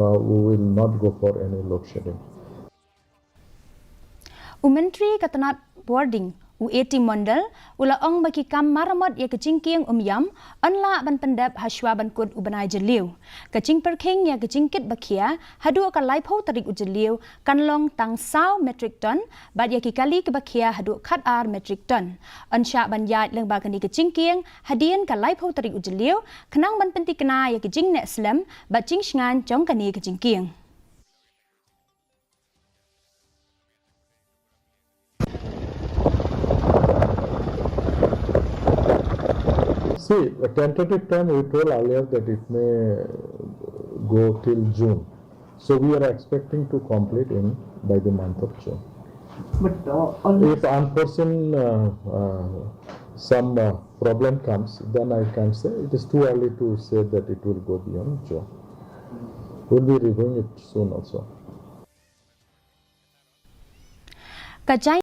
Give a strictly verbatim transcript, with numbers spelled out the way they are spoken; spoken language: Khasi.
Uh, we will not go for any load shedding. U Myntri ka tnat Bording, u A T Mondal, u la ong ba ki kam maramot ïa ka jingkieng Umiam yn lah ban pyndep ha shwa ban kut u bnai Jylliew. Ka jingpyrkhing ïa ka jingkit ba khia haduh ka laiphew tarik u Jylliew kan long tang saw metric ton, bad ïa ki kali ki ba khia haduh khat ar metric ton. Yn shah ban ïaid lyngba kane ka jingkieng hadien ka laiphew tarik u Jylliew, khnang ban pyntikna ïa ka jingneh slem bad jingshngaiñ jong kane ka jingkieng. See, a tentative time we told earlier that it may go till June. So we are expecting to complete in by the month of June. But uh, always If unforeseen uh, uh, some uh, problem comes, then I can say it is too early to say that it will go beyond June. We'll be reviewing it soon also. Ka jai